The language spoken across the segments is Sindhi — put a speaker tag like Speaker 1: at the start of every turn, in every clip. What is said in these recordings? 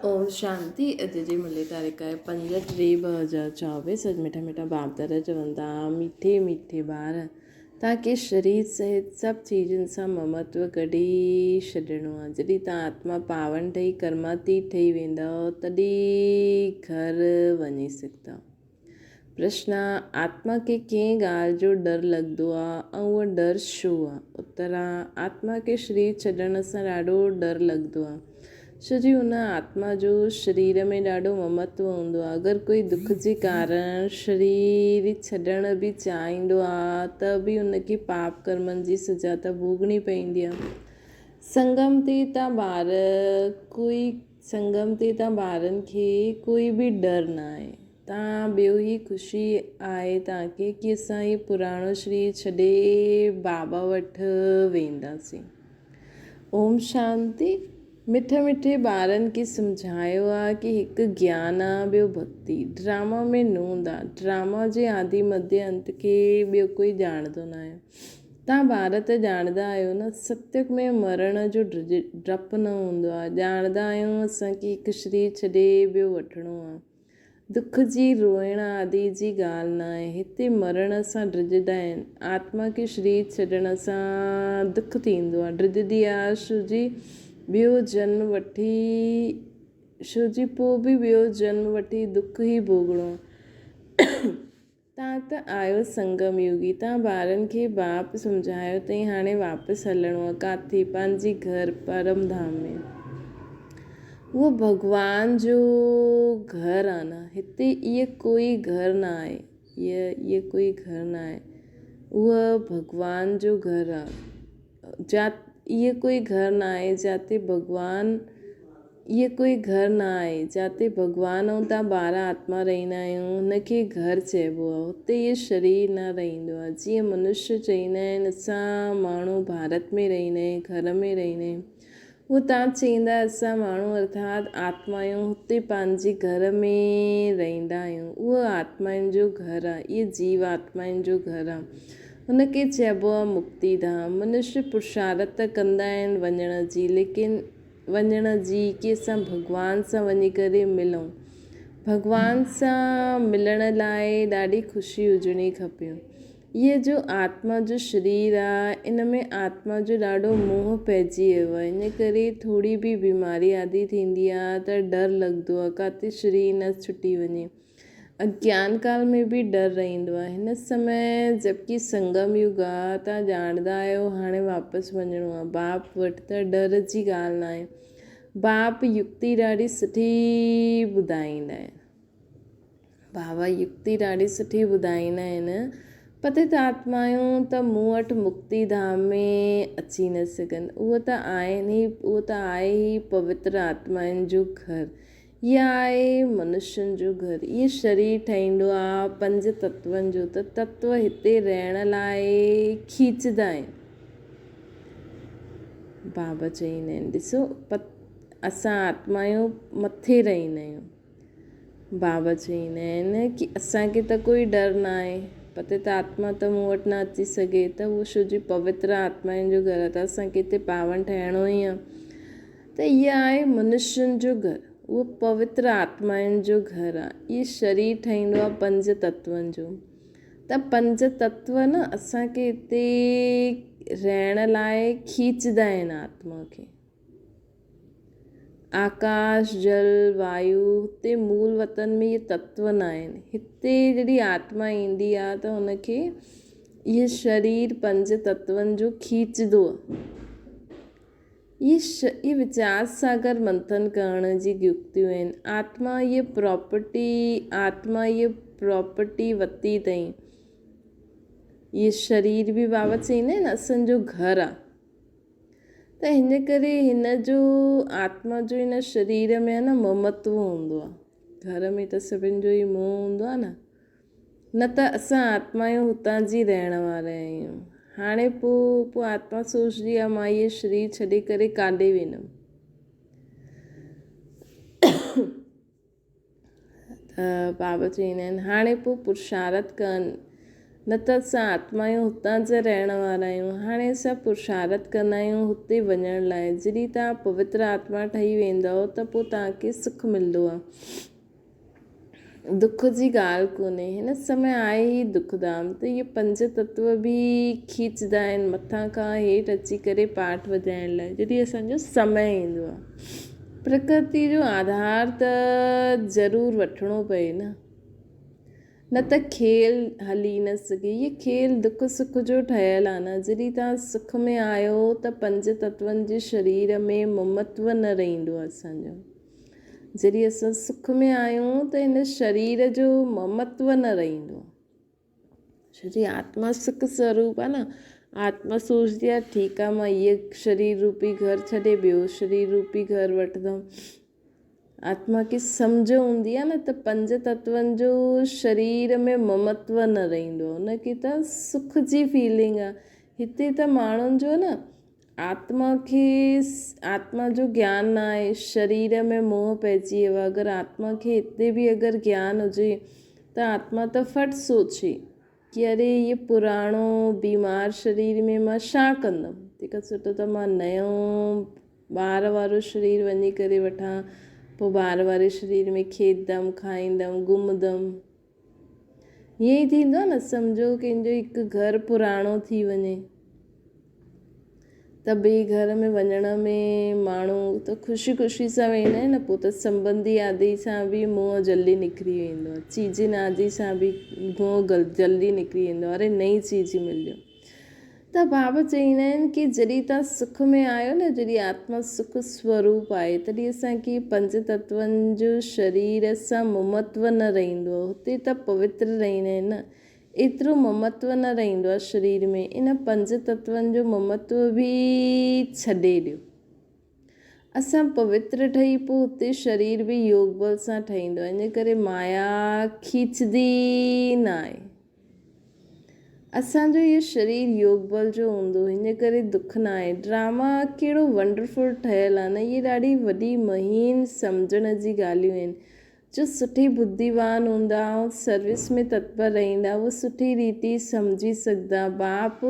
Speaker 1: اوم شانتي اڄ جي ملي تاريخ آهي 5/3/2024 اڄ مٺا مٺا باپ دادا چون ٿا مٺي مٺي ٻار توهان کي شرير سهت سڀ چيزن سان ممتو ڪڍي ڇڏڻو آهي جڏهن توهان آتما پاون ٺهي ڪرماتيت ٺهي ويندؤ تڏهن گهر وڃي سگهندؤ. پرشن، آتما کي ڪنهن ڳالهه جو ڏر لڳندو آ ۽ اهو ڏر ڇو آ؟ اتر، آتما کي شرير ڇڏڻ سان ڏاڍو ڏر لڳندو آ، ڇو جي ان آتما جو شرير ۾ ڏاڍو ممتو هوندو آ. اگر ڪوئي دک جي ڪارڻ شرير ڇڏڻ به چاهيندو آ ته به ان کي پاپ ڪرمن جي سزا ته ڀوڳڻي پوندي آ. سنگم تي ته ٻار ڪوئي سنگم تي ته ٻارن کي ڪوئي به ڊر نه آهي. تان ٻيو هي خوشي آهي تان کي ڪي اسان هي پراڻو شرير ڇڏي بابا وٽ وينداسين. اوم شانتي. مٺي مٺي ٻارن کي سمجهايو آ ڪي هڪ گيان آ ٻيو ڀڳتي. ڊراما ۾ نوند آ. ڊراما جي آدي مڌي انت کي ٻيو ڪوئي ڄاڻندو ناهي. توهان ٻار ته ڄاڻندا آهيو نه ستيوگ ۾ مرڻ جو ڊڄ ڊپ نه هوندو آهي. ڄاڻندا آهيون اسان کي هڪ شرير ڇڏي ٻيو وٺڻو آهي. دک جي روئڻ آدي جي ڳالهه نه آهي. هتي مرڻ سان ڊڄندا آهن. آتما کي شرير ڇڏڻ سان دک ٿيندو آهي. ڊڄندي آهي ڇو جي ٻيو جنم وٺي ڇو جي پوء به ٻيو جنم وٺي دک ئي ڀوڳڻو آهي. تان ته آيو سنگم يوگي تان ٻارن کي باپ سمجهايو تئين هاڻي واپس هلڻو آ ڪاٿي پنهنجي گهر پرم ڌام ۾ اهو ڀڳوان جو گهر آ نه هتي ايء ڪوئي گهر نه آهي ايء ايء ڪوئي گهر نه آهي اهو ڀڳوان جو گهر آ جا ايء ڪوئي گهر نه آهي جاتي ڀڳوان اهي ڪوئي گهر نه آهي، جاتي ڀڳوان ۽ تان ٻار آتما رهندا آهيون، هن کي گهر چئبو آهي. هتي اهي شرير نه رهندو آهي. جيئن منشيه چئيندا آهن، اسان ماڻهو ڀارت ۾ رهندا آهيون، گهر ۾ رهندا آهيون. هو تان چئيندا اسان ماڻهو ارٿات آتما آهيون، هتي پنهنجي گهر ۾ رهندا آهيون. اهو آتمائن جو گهر آهي. اهي جيو آتمائن جو گهر آهي. هن کي چئبو آهي مڪتي ڌام. منشيه پرشارت ته ڪندا آهن وڃڻ جي، ليڪن وڃڻ جي ڪي اسان ڀڳوان سان وڃي ڪري ملون. ڀڳوان سان ملڻ لاء ڏاڍي خوشي هجڻي کپي. هيء جو آتما جو شرير آ ان ۾ آتما جو ڏاڍو موهه پئجي ويو آ ان ڪري ٿوري به بيماري آدي ٿيندي آ ته ڊر لڳندو آ ڪاتي شرير نه ڇٽي وڃي. اگيان ڪال ۾ به ڊر رهندو آهي. هن سمي جبڪه سنگم يگ آ تان ڄاڻندا آهيو هاڻي واپس وڃڻو آ باپ وٽ ته ڊر جي ڳالهه ناهي. باپ يڪتي ڏاڍي سٺي ٻڌائيندا آهن. بابا يڪتي ڏاڍي سٺي ٻڌائيندا آهن. پتيت آتمائون ته مون وٽ مڪتي ڌام ۾ اچي نه سگهن. اهو ته آهن ئي اهو ته آهي ئي پوتر آتمائن جو گهر. هيء آهي منشين جو گهر. هيء شرير ٺهيندو آ پنج تتون جو ته تتو هتي رهڻ لاء کيچندا آهن. بابا چئيندا آهن ڏسو اسان آتمايون مٿي رهندا آهيون. بابا چئيندا آهن ڪي اسان کي ته ڪوئي ڊر نه آهي. پتيت آتما ته مون وٽ نه اچي سگهي ته اهو ڇو جي پوتر آتمائن جو گهر آهي ته اسان کي هتي پاون ٺهڻو ئي آهي. ته اهي آهي منشين جو گهر، اهو پوتر آتمائن جو گهر آهي. اهي شرير ٺهيندو آهي پنج تتون جو. ته پنج تتو نه اسان کي هتي رهڻ لاء کيچندا آهن آتما کي. آڪاش، جل، وايو هتي مول وطن ۾ اهي تتو نه آهن. هتي جڏهن آتما ايندي آهي ته هن کي اهي شرير پنج تتون جو کيچندو آهي. اهي ويچار ساگر منٿن ڪرڻ جي يڪتيون آهن. آتما اهي پراپرٽي آتما اهي پراپرٽي ورتي اٿئي. اهي شرير به بابا چئيندا آهن اسان جو گهر آ. ته هن ڪري هن جو آتما جو هن شرير ۾ آهي نه ممتو هوندو آ. گهر ۾ ته سڀن جو ئي موهه هوندو آ نه. نه ته اسان آتمايون هتان جي رهڻ وارا آهيون. هاڻي پوء پوء آتما سوچندي آهي مان هيء شرير ڇڏي ڪري ڪاڏي ويندم. ته بابا چوندا آهن هاڻي پوء پرشارت ڪن. نه ته اسان آتمايون هتان جا رهڻ وارا آهيون. هاڻي اسان پرشارٿ ڪندا آهيون هتي وڃڻ لاء. جڏهن توهان پوتر آتما ٺهي ويندؤ ته پوء توهان کي سک ملندو آهي. دک جي ڳالهه ڪونهي. هن سمي آهي ئي دک ڌام ته اهي پنج تتو به کيچندا آهن مٿان کان هيٺ اچي ڪري پاٺ وڄائڻ لاء جڏهن اسان جو سمي ايندو آهي. پرڪرتي جو آڌار ته ضرور وٺڻو پئي نه. نه ته کيل هلي نه سگهي. هيء کيل دک سک جو ٺهيل آهي نه. جڏهن توهان سک ۾ آهيو ته پنج تتون جي شرير ۾ ممتو نه رهندو آهي اسان جو. جڏهن اسان سک ۾ آهيون ته هن شرير جو ممتو نه رهندو آهي. ڇو جي آتما سک سوروپ آهي نه. آتما سوچندي آهي ٺيڪ آهي مان هيء شرير روپي گهر ڇڏي ٻيو شرير روپي گهر وٺندم. آتما کي سمجهه هوندي آهي نه ته پنج تتون جو شرير ۾ ممتو نه رهندو آهي ان کي ته سک جي فيلنگ آهي هتي ته ماڻهن جو نه آتما کي آتما جو گيان نه آهي شرير ۾ موهه پئجي ويو آهي اگر آتما کي هتي به اگر گيان هجي ته آتما ته ڦٽ سوچي ڪي اري هي پراڻو بيمار شرير ۾ مان ڇا ڪندم تنهن کان سٺو ته مان نيو ٻار وارو شرير وڃي ڪري وٺان پوء ٻار واري شرير ۾ کيڏندم کائيندم گهمندم ائين ئي ٿيندو آهي نه سمجهو ڪنهن جو هڪ گهر پراڻو ٿي وڃي ته ٻئي گهر ۾ وڃڻ ۾ ماڻهو ته خوشي خوشي سان ويندا آهن نه پوء ته سنٻنڌي آدي سان به منهن جلدي نڪري ويندو آهي چيزن آدي سان به منهن جلدي نڪري ويندو آهي اري نئين چيز مليو ته بابا چئيندا آهن ڪي جڏهن توهان سک ۾ آهيو نه جڏهن آتما سک سوروپ آهي تڏهن اسان کي پنج تتون جو شرير سان ممتو نه رهندو آهي هتي ته پوتر رهندا آهن نه ايترو ممتو نه رهندو آهي شرير ۾ ان پنج تتون جو ممتو به ڇڏي ڏيو اسان پوتر ٺهي پوء اتي شرير به يوگ بل سان ٺهيندو آهي ان ڪري مايا کيچندي نه آهي اسان جو اهو شرير يوگ بل جو هوندو ان ڪري دک نه آهي. ڊراما ڪهڙو ونڊرفل ٺهيل آهي نه اهي ڏاڍي وڏي مهين سمجهڻ جي ڳالهيون آهن. جو سٺي ٻڌيوان هوندا ۽ سروس ۾ تتپر رهندا اهو سٺي ريتي سمجهي سگهندا. باپ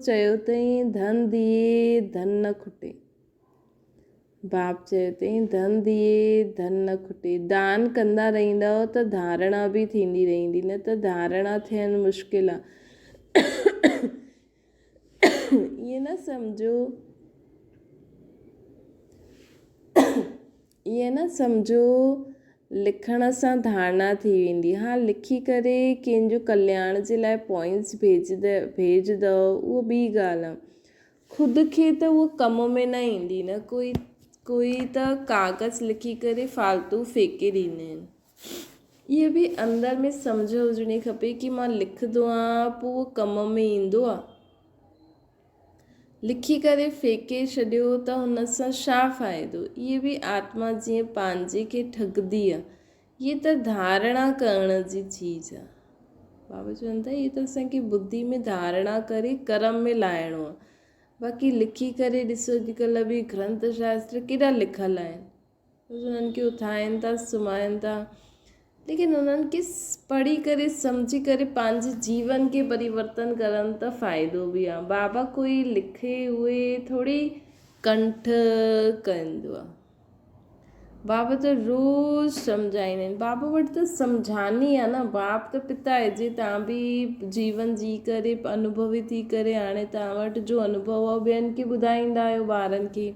Speaker 1: چيو اٿئين ڌن ڌيئي ڌن نه کٽي. باپ چيو اٿئين، ڌن ڌيئي ڌن نه کٽي. دان ڪندا رهندؤ ته ڌارڻا به ٿيندي رهندي، نه ته ڌارڻا ٿيڻ مشڪل آ. ائين نه سمجهو، ائين نه سمجهو لکڻ سان ڌارڻا ٿي ويندي. ها لکي ڪري ڪنهن جو ڪلياڻ جي لاء پوائنٽس ڀيجندؤ اهو ٻي ڳالهه آ. خود کي ته اهو ڪم ۾ نه ايندي نه ڪوئي ڪوئي ته ڪاغذ لکي ڪري فالتو ڦيڪي ڏيندا آهن اهي به اندر ۾ سمجهه هجڻي کپي ڪي مان لکندو آهيان پوء اهو ڪم ۾ ايندو آهي لکي ڪري ڦيڪي ڇڏيو ته هن سان ڇا فائدو اهي به آتما جيئن پنهنجي کي ٺڳندي آهي هيء ته ڌارڻا ڪرڻ جي چيز آ. بابا چون ٿا هيء ته اسان کي ٻڌي ۾ ڌارڻا ڪري ڪرم ۾ لاهڻو آ. باقي لکي ڪري ڏسو اڄڪلهه به گرنٿ شاستر ڪيڏا لکيل آهن. بس انهن کي اٿائين ٿا سمهائين ٿا ليڪن انهن کي پڙهي ڪري سمجهي ڪري پنهنجي جيون کي پريورتن ڪرن ته فائدو به آ. بابا ڪوئي لکي هئي ٿوري ڪنٺ ڪندو آ. بابا ته روز سمجهائيندا آهن بابا وٽ ته سمجهاني آهي نه باپ ته پتا آهي جي توهان به جيون جي ڪري انوڀوي ٿي ڪري هاڻي توهان وٽ جو انوڀو آهي ٻين کي ٻڌائيندا آهيو ٻارن کي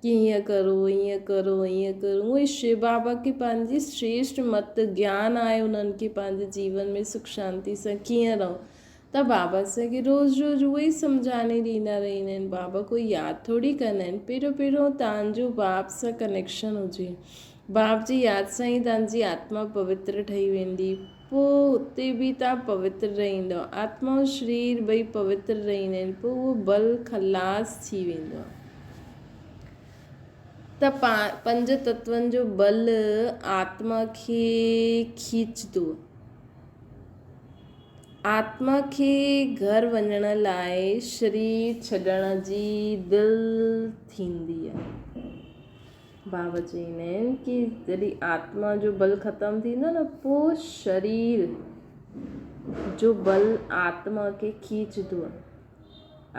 Speaker 1: ڪي هيئن ڪرو هيئن ڪرو هيئن ڪرو اهو ئي شو بابا کي پنهنجي شريشٽ مت گيان آهي انهن کي پنهنجي جيون ۾ سک شانتي سان ڪيئن رهو ته بابا اسان کي روز روز اهو ئي سمجهاڻي ڏيندا رهندا آهن بابا ڪوئي ياد ٿوري ڪندا آهن پهريون پهريون تان جو باپ سان ڪنيڪشن هجي باپ جي ياد سان ئي تان جي آتما پوتر ٺهي ويندي پوء اتي به تان پوتر رهندو آتما ۽ شرير ٻئي پوتر رهندا آهن پوء اهو بل خلاص ٿي ويندو آهي ته پنج تتون جو بل آتما کي کيچندو آتما کي گهر وڃڻ لاء شرير ڇڏڻ جي دل ٿيندي آهي. بابا چوندا آهن ڪي جڏهن آتما جو بل ختم ٿيندو نه پوء شرير جو بل آتما کي کيچندو آهي.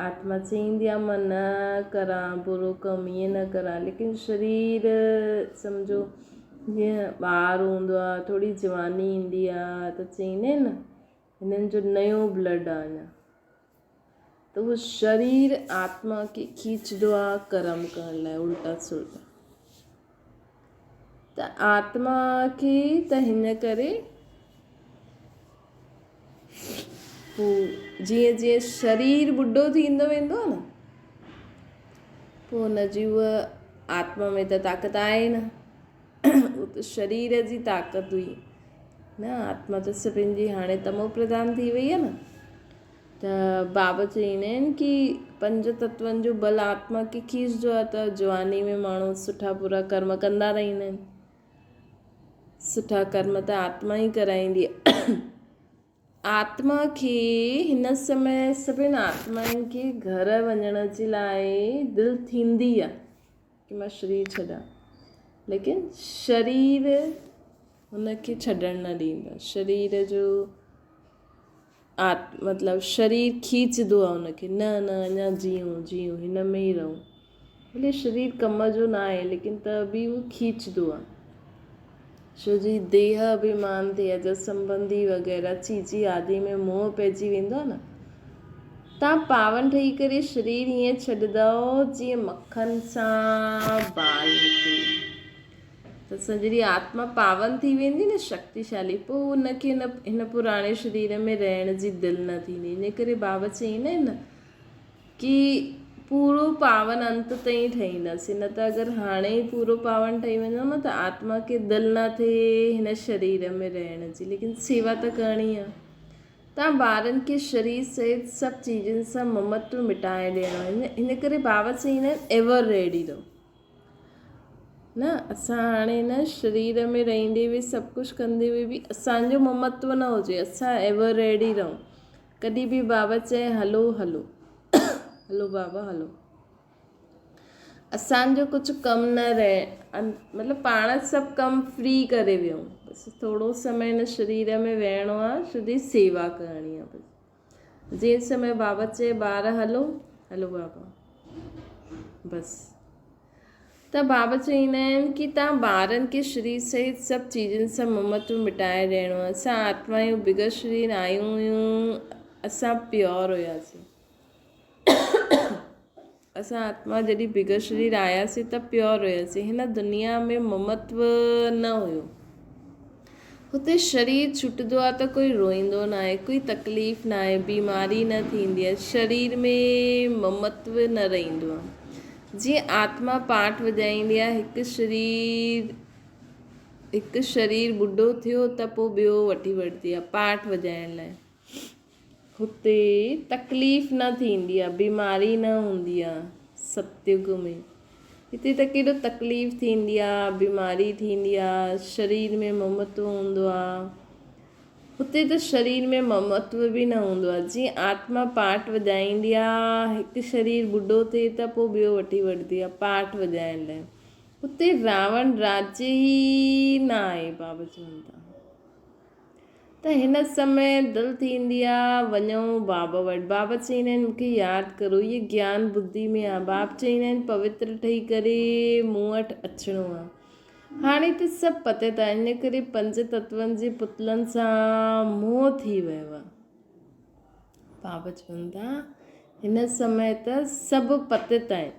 Speaker 1: آتما چئيندي آهي مان نه ڪران برو ڪم ائين نه ڪران ليڪن شرير سمجهو جيئن ٻار هوندو آهي ٿوري جواني ايندي آهي ته چئيندا آهن نه هنن جو نيو بلڊ آهي اڃا ته اهو شرير آتما کي کيچندو آهي ڪرم ڪرڻ لاء الٽا سلٽا ته آتما کي ته هن ڪري پوء جيئن جيئن شرير ٻڍو ٿيندو ويندو آهي نه پوء هن جي اها آتما ۾ ته طاقت آهي نه اهو ته شرير جي طاقت هئي نه آتما ته سڀن جي هاڻي تمو پرڌان ٿي وئي آهي نه ته بابا چئيندا آهن ڪي پنج تتون جو بل آتما کي کيچندو آهي ته جواني ۾ ماڻهو سٺا برا ڪرم ڪندا رهندا آهن. سٺا ڪرم ته آتما ئي ڪرائيندي آهي. آتما کي هن سمي سڀن آتمائن کي گهر وڃڻ جي لاء دل ٿيندي آهي ڪي مان شرير ڇڏان ليڪن شرير هن کي ڇڏڻ نه ڏيندو آهي. شرير جو آت مطلب شرير کيچندو آهي ان کي نه نه اڃا جيئون جيئون هن ۾ ئي رهون ڀلي شرير ڪم جو نه آهي ليڪن ته به هو کيچندو آهي ڇو جي ديهه اڀيمان ديهه جا سنبنڌي وغيره چيزي آدي ۾ موهه پئجي ويندو آهي نه تان پاون ٺهي ڪري شرير ائين ڇڏندؤ جيئن مکن سان بال نڪري ته اسان جڏهن آتما پاون ٿي ويندي نه شڪتيشالي پوء ان کي هن هن پراڻي شرير ۾ رهڻ جي دل نه ٿيندي ان ڪري بابا چئيندا آهن نه ڪي پورو پاون انت تائين ٺهينداسين نه ته اگر هاڻي ئي پورو پاون ٺهي وڃون نه ته آتما کي دل نه ٿئي هن شرير ۾ رهڻ جي ليڪن سيوا ته ڪرڻي آهي تان ٻارن کي شرير سهت سڀ چيزن سان ممتو مٽائي ڏيڻو هن ڪري بابا چئيندا آهن ايور ريڊي رهو نه اسان هاڻي هن شرير ۾ رهندي به سڀ ڪجهه ڪندي هوئي به اسان جو ممتو نه هجي اسان ايور ريڊي رهون ڪڏهن به بابا چئي هلو هلو هلو بابا هلو اسان جو ڪجهه ڪم نه رهي مطلب پاڻ سڀ ڪم فري ڪري ويهون بس ٿورو سمي هن شرير ۾ ويهڻو آهي سڌي سيوا ڪرڻي آهي بس جنهن سمي بابا چئي ٻار هلو، هلو بابا. بس. ته بابا چئيندا آهن ڪي تان ٻارن کي شرير سهت سڀ چيزن سان ممتو مٽائي ڏيڻو آهي. اسان آتمايون بغير شرير آيون هيون، اسان پيور هياسين. اسان آتما جڏهن بغير شرير آياسين ته پيور هياسين. هن دنيا ۾ ممتو نه هيو. هتي شرير ڇٽندو آهي ته ڪوئي روئيندو ناهي، ڪوئي تڪليف ناهي، بيماري نه ٿيندي آهي، شرير ۾ ممتو نه رهندو آهي. جيئن آتما پاٺ وڄائيندي آهي، هڪ شرير هڪ شرير ٻڍو ٿيو ته پوء ٻيو وٺي وٺندي آهي پاٺ وڄائڻ لاء. هتي تڪليف نه ٿيندي آ، بيماري نه هوندي آ ستيگ ۾. هتي ته ڪيڏو تڪليف ٿيندي آ، بيماري ٿيندي آ، شرير ۾ ممتو هوندو آ. هتي ته شرير ۾ ممتو به نه هوندو آ. جيئن آتما پاٺ وڄائيندي آ، هڪ شرير ٻڍو ٿئي ته پوء ٻيو وٺي وٺندي آ پاٺ وڄائڻ لاء. هتي راوڻ راجيه ئي نه آهي بابا چون ٿا. ته هن سمي دل ٿيندي آ وڃون بابا وٽ. بابا چئيندا آهن مون کي ياد ڪرو هيء گيان ٻڌي ۾ آ. باب چئيندا آهن پوتر ٺهي ڪري مون وٽ اچڻو آ. هاڻي ته سڀ پتيت آهن ان ڪري پنج تتون جي پتلن سان موهه ٿي ويو آ. بابا چون ٿا هن سمي ته سڀ پتيت آهن.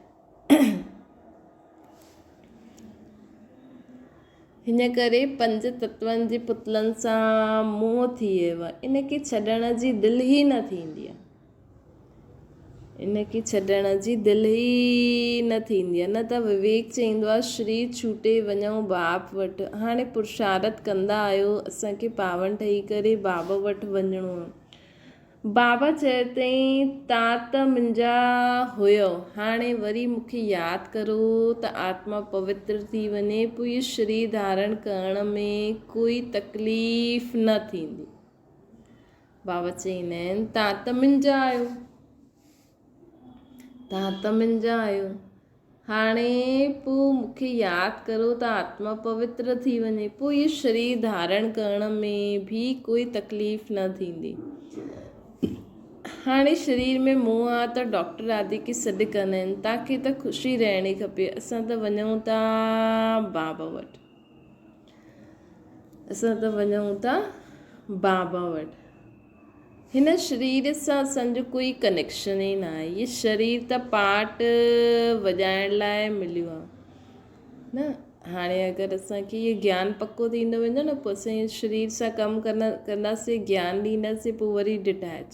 Speaker 1: هن ڪري پنج تتون جي پتلن سان موهه ٿي ويو آهي. ان کي ڇڏڻ جي دل ئي نه ٿيندي آهي. ان کي ڇڏڻ جي دل ئي نه ٿيندي آهي. نه ته وويڪ چئيندو آهي شرير ڇوٽي وڃون باپ وٽ. هاڻي پرشارت ڪندا آهيو اسان کي پاون ٺهي ڪري بابا وٽ وڃڻو آهي. بابا چيو اٿئين، تان ته منهنجا هيؤ، هاڻي وري مون کي ياد ڪرو ته آتما پوتر ٿي وڃي، پوء اهو شرير ڌارڻ ڪرڻ ۾ ڪوئي تڪليف نه ٿيندي. بابا چئيندا آهن، تان ته منهنجا آهيو، تان ته منهنجا آهيو. هاڻي پوء مون کي ياد ڪرو ته آتما پوتر ٿي وڃي، پوء هي شرير ڌارڻ ڪرڻ ۾ به ڪوئي تڪليف نه ٿيندي. هاڻي شرير ۾ موهه آ ته ڊاڪٽر آدي کي سڏ ڪندا آهن، توهان کي ته خوشي رهڻي کپي، اسان ته وڃون ٿا بابا وٽ. اسان ته وڃون ٿا بابا وٽ. هن شرير سان اسان جو ڪوئي ڪنيڪشن ئي نه آهي. هي شرير ته پارٽ وڄائڻ لاء مليو آهي نه. هاڻي اگر اسان کي اهو گيان پڪو ٿيندو ويندو نه پوء اسان هن شرير سان ڪم ڪنداسين گيان ڏينداسين پوء وري ڊٽيچ.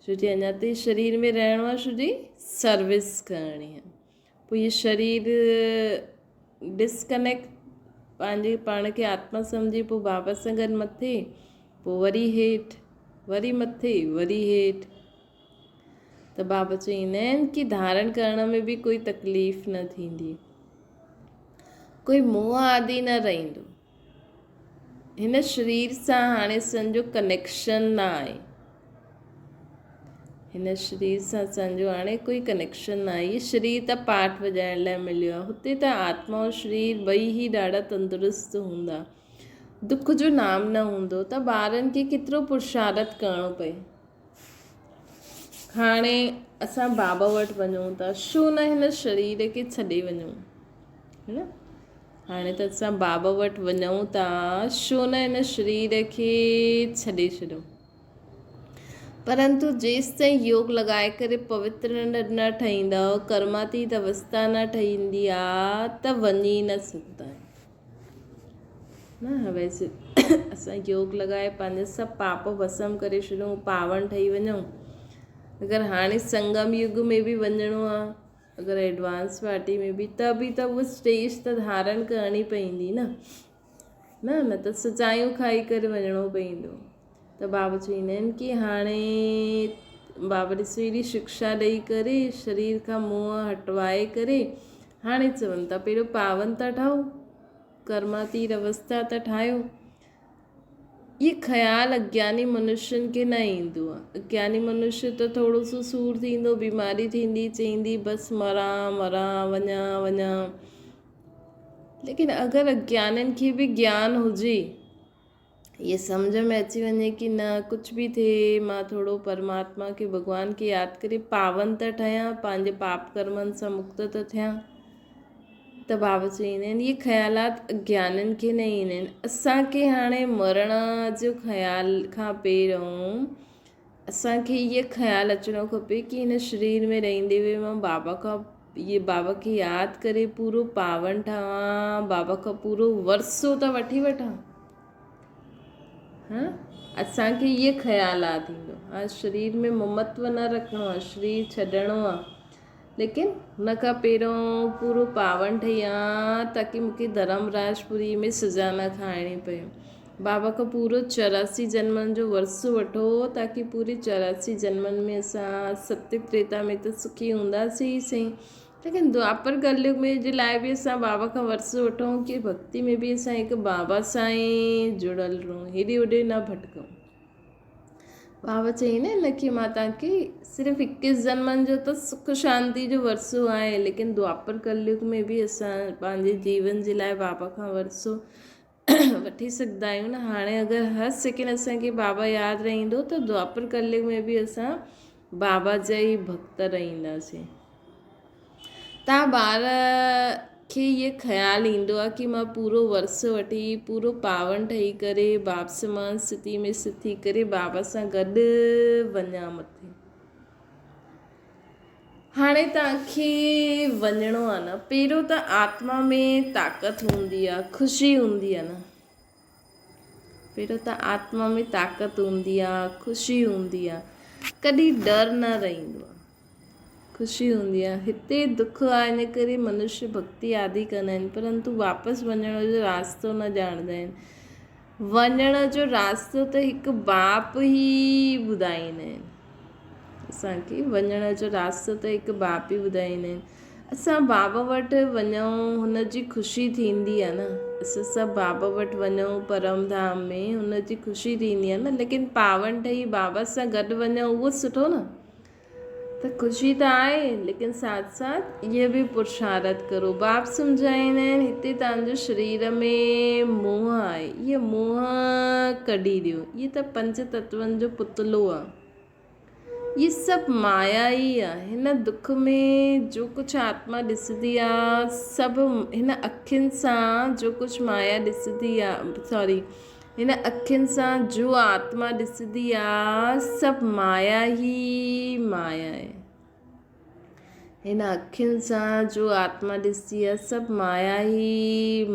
Speaker 1: ڇو جي اڃا تائين شرير ۾ رهڻو آهي ڇو جي سروس ڪرڻي آهي. پوء هي شرير ڊسڪنيڪٽ پنهنجي پاڻ کي آتما سمجهي پوء بابا سان گڏ مٿي پوء وري هيٺ وري مٿي وري هيٺ ته بابا چئيندا آهن ڪي ڌارڻ ڪرڻ ۾ به ڪوئي تڪليف نه ٿيندي ڪوئي موهه آدي نه رهندو هن شرير سان هاڻي اسان جو ڪنيڪشن نه آهي. هن شرير سان اسان جو هاڻي ڪوئي ڪنيڪشن نه آهي. هي شرير ته پاٺ وڄائڻ لاء مليو آهي. هتي ته آتما ۽ شرير ٻئي ئي ڏاڍا تندرست هوندا. دک جو نام نه هوندو ته ٻارن کي ڪيترو پرشارت ڪرڻو پئي. هاڻي اسان بابا وٽ وڃون ٿا، ڇو نه هن شرير کي ڇڏي وڃون. نه هاڻي ته اسان بابا وٽ وڃون ٿا، ڇو نه هن شرير کي ڇڏي ڇڏيون. پرنتو جيستائين يوگ لڳائي ڪري پوتر نه ٺهيندؤ، ڪرماتيت اوستا نه ٺهيندي آ ته وڃي نه سگهندا آهيو. نه ويسي اسان يوگ لڳائي پنهنجا سڀ پاپ ڀسم ڪري ڇڏيون، پاون ٺهي وڃون. اگر هاڻي سنگم يگ ۾ به وڃڻو آ اگر ايڊوانس پارٽي ۾ به ته به ته اهو اسٽيج ته ڌارڻ ڪرڻي پوندي نه نه نه ته سزايون کائي ڪري وڃڻو پوندو ته بابا چوندا آهن ڪي هاڻي بابا ڏسو ايڏي شڪشا ڏئي ڪري شرير کان موهه هٽوائي ڪري هاڻي چون ٿا پهريون پاون ٿا ٺاهو ڪرماتيت اوستا ٿا ٺاهيو اهي خيال اگياني منشين کي نه ايندو آهي. اگياني منشي ته ٿورو سو سور ٿيندو، بيماري ٿيندي، چئيندي بس مران مران، وڃان وڃان. ليڪن اگر اگيانين کي به گيان هجي، اهي سمجهه ۾ اچي وڃي ڪي نه ڪجهه به ٿئي مان ٿورو پرماتما کي ڀڳوان کي ياد ڪري پاون ته ٺهيان، پنهنجي پاپ ڪرمن سان مڪت ته ٿيان. ته بابا چئيندا آهن اهي خيالات اگيانين کي نه ايندا آهن اسان کي هاڻي مرڻ جو خيال کان پهريون اسان کي اهي خيال اچڻو کپي ڪي هن شرير ۾ رهندي هوئي مان بابا کان اهي بابا کي ياد ڪري پورو پاون ٺهان بابا کان پورو ورثو ته وٺي وٺان ها اسان کي اهي خيالات ايندو ها شرير ۾ ممتو نه رکڻو آهي شرير ڇڏڻو آهي ليڪن ان کان پهريون پورو پاون ٺهي آن تاڪي مون کي ڌرم راجپوري ۾ سزا نه کائڻي پئي. بابا کان پورو 84 جنمن جو ورثو وٺو تاڪي پوري 84 جنمن ۾ اسان ستي تريتا ۾ ته سکي هونداسين ئي سهي ليڪن دوآپر ڪليگ ۾ جي لاء به اسان بابا کان ورثو وٺون ڪي ڀڳتي ۾ به اسان هڪ بابا سان ئي جڙيل رهون هيڏي هوڏي نه ڀٽڪون. بابا چيائين نه لکي مان توهان کي صرف اڪيس جنمن جو ته سک شانتي جو ورثو آهي ليڪن دوآپر ڪليگ ۾ به اسان پنهنجي جيون جي لاء بابا کان ورثو وٺي سگهندا آهيون نه هاڻي اگر هر سيڪنڊ اسان کي بابا ياد رهندو ته دوآپر ڪليگ ۾ به اسان بابا جا ئي ڀڳت رهنداسين. تان ٻار کي اهي خيال ايندو آهي ڪي مان پورو ورثو وٺي پورو پاون ٺهي ڪري باب سمان ستي ۾ ست ٿي ڪري بابا سان گڏ وڃان مٿي. هاڻي توهان کي وڃڻو آهي نه پهريون ته آتما ۾ طاقت هوندي آهي خوشي هوندي آهي نه. پهريون ته آتما ۾ طاقت هوندي آ، خوشي هوندي آ، ڪڏهن ڊر نه رهندو آ، خوشي هوندي آ. هتي دک آ ان ڪري منشي ڀڳتي آدي ڪندا آهن پرنتو واپس وڃڻ جو راستو نه ڄاڻندا آهن. وڃڻ جو راستو ته هڪ باپ ئي ٻڌائيندا آهن. اسان کي وڃڻ جو راستو ته هڪ باپ ئي ٻڌائيندا آهن. اسان بابا وٽ وڃون هن جي خوشي ٿيندي آهي نه اسان سڀ بابا وٽ وڃون پرم ڌام ۾ هن جي خوشي ٿيندي آهي نه ليڪن پاون ٺهي بابا سان گڏ وڃون اهو سٺو نه. ته خوشي ته آهي ليڪن ساٿ ساٿ اهي به پرشارت ڪرو. باپ سمجهائيندا آهن هتي توهان جو شرير ۾ موهه آهي اهي موهه ڪڍي ڏيو. اهي ته پنج تتون جو پتلو آهي. اهي سڀ مايا ئي آهي. هن دک ۾ جو ڪجهه آتما ڏسندي آهي سڀ هن اکين سان جو ڪجهه مايا ڏسندي آهي سوري هن اکين سان جو آتما ڏسندي آ، سڀ مايا ئي مايا آهي. هن اکين سان جو آتما ڏسندي آ، سڀ مايا ئي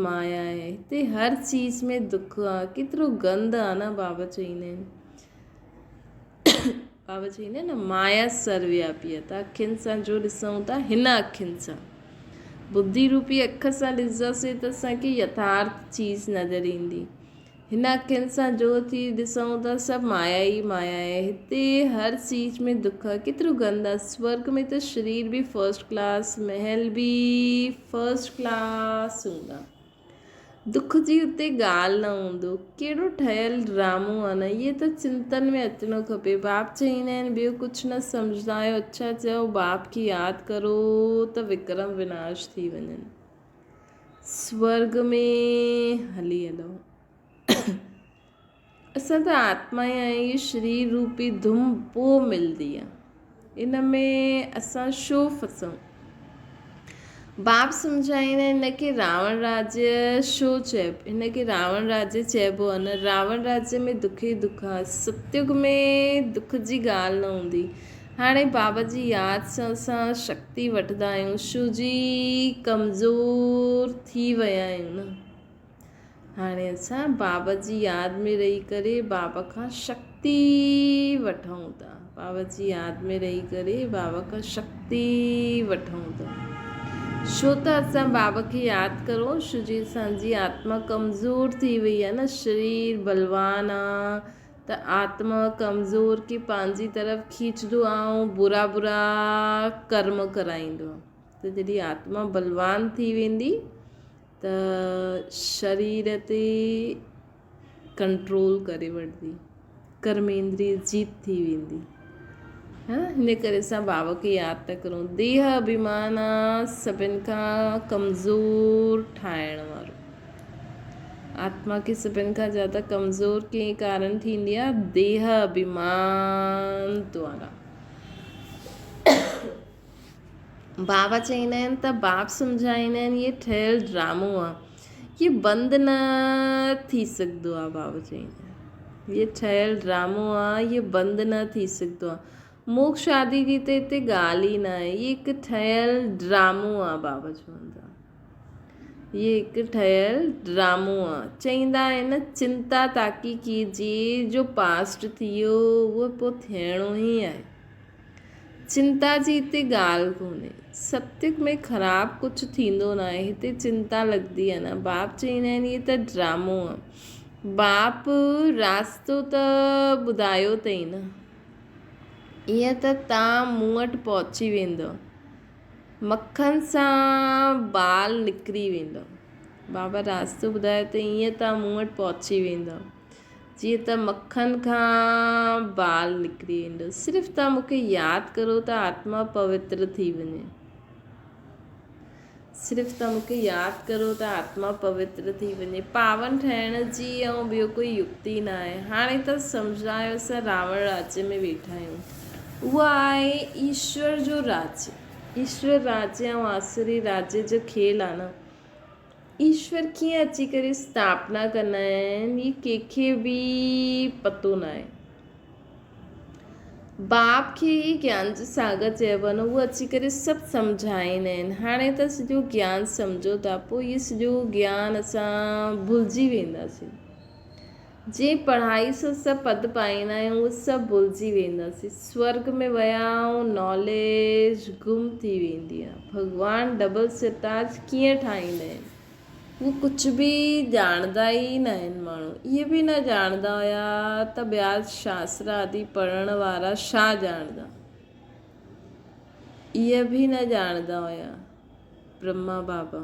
Speaker 1: مايا آهي. هتي هر چيز ۾ دک آ، ڪيترو گند آ نه بابا چئيندا آهن. بابا چئيندا آهن نه مايا سروياپي آ ته اکين سان جو ڏسون ٿا هن اکين سان ٻڌي روپي اک سان ڏسنداسين ته اسان کي يٿارٿ چيز نظر ايندي هن اکين سان جو ٿي ڏسون ٿا سڀ مايا ئي مايا آهي هتي هر چيز ۾ دک آ ڪيترو گند آ سورگ ۾ ته شرير به فرسٽ ڪلاس محل به فرسٽ ڪلاس هوندا دک جي اتي ڳالهه نه هوندو. ڪهڙو ٺهيل ڊرامو آ نه. اهي ته چنتن ۾ اچڻو کپي. باپ چئيندا آهن ٻيو ڪجهه نه سمجهندا آهيو. اڇا چئو باپ کي ياد ڪرو ته وڪرم وناش ٿي وڃن. سورڳ ۾ هلي هلو. اسان ته آتما ئي آهيون. هي شرير روپي ڌم پوء ملندي آ. ان ۾ اسان ڇو ڦسون؟ باپ سمجهائيندا آهن هن کي راوڻ راجيه ڇو چئبو؟ هن کي راوڻ راجيه چئبو آهي نه راوڻ راجيه ۾ دک ئي دک آهي. ستيگ ۾ دک جي ڳالهه نه هوندي. هاڻي بابا جي ياد سان اسان شڪتي وٺندا آهيون ڇو جي ڪمزور ٿي ويا آهيون نه. هاڻي اسان بابا جي ياد ۾ رهي ڪري بابا کان شڪتي وٺون ٿا. بابا جي ياد ۾ رهي ڪري بابا کان شڪتي وٺون ٿا. ڇو ته اسان بابا کي ياد ڪرون ڇو جي اسان جي آتما ڪمزور ٿي وئي آهي نه شرير بلوان آ ته آتما ڪمزور کي پنهنجي طرف کيچندو آ ۽ برا برا ڪرم ڪرائيندو آ ته جڏهن آتما بلوان ٿي ويندي ته شرير تي ڪنٽرول ڪري وٺندي، ڪرميندري جيت ٿي ويندي. هن ڪري اسان بابا کي ياد ٿا ڪرون. ديهه اڀيمان آ سڀن کان ڪمزور ٺاهڻ وارو. آتما کي سڀن کان زياده ڪمزور ڪنهن ڪارڻ ٿيندي آ؟ ديهه اڀيمان دوارا. بابا چئيندا آهن ته باپ سمجهائيندا آهن اهي ٺهيل ڊرامو آ اهي بند نه ٿي سگهندو آ بابا چئيندا آهن اهي ٺهيل ڊرامو آ اهي بند نه ٿي سگهندو آ موڪش آدي جي ته هتي ڳالهه ئي نه آهي اهي هڪ ٺهيل ڊرامو آ بابا چوندا اهي هڪ ٺهيل ڊرامو آ چئيندا آهن چنتا تاڪي ڪيجي جو پاسٽ ٿي ويو اهو پوء ٿيڻو ئي آهي چنتا جي هتي ڳالهه ڪونهي. ستيگ ۾ خراب ڪجهه ٿيندو ناهي. هتي چنتا لڳندي آهي نه. باپ چئيندا آهن هي ته ڊرامو آهي. باپ راستو ته ٻڌايو اٿئي نه. ائين ته تان مون وٽ پهچي ويندؤ. مکن سان بال نڪري ويندؤ. بابا راستو ٻڌايو اٿئي ائين تان مون وٽ پهچي ويندؤ. جيئن ته مکن کان بال نڪري ايندو. صرف توهان مون کي ياد ڪرو ته آتما پوتر ٿي وڃي. صرف توهان مون کي ياد ڪرو ته آتما پوتر ٿي وڃي. پاون ٺهڻ جي ۽ ٻيو ڪوئي يڪتي نه آهي. هاڻي ته سمجهندا آهيو اسان راوڻ راجيه ۾ ويٺا آهيون. اهو آهي ايشور جو راجيه. ايشور راجيه ۽ آسوري راجيه جو کيل آهي نه. ايشور ڪيئن اچي ڪري اسٿاپنا ڪندا آهن هي ڪنهن کي به پتو ناهي. باپ کي ئي گيان جو ساگر چئبو آهي نه هو اچي ڪري سڀ سمجهائيندا آهن. هاڻي ته سڄو گيان سمجهو ٿا پوء هي سڄو گيان اسان ڀلجي وينداسين. جنهن پڙهائي سان سڀ پد پائيندا آهيون اهو سڀ ڀلجي وينداسين. سورڳ ۾ ويا ۽ ناليج گم ٿي ويندي آهي. ڀڳوان ڊبل سرتاج ڪيئن ٺاهيندا آهن؟ هو ڪجهه به ڄاڻندا ئي نه آهن ماڻهو اهي به نه ڄاڻندا هيا ته ٻيا شاستر آدي پڙهڻ وارا ڇا ڄاڻندا؟ اهي به نه ڄاڻندا هيا. برهما بابا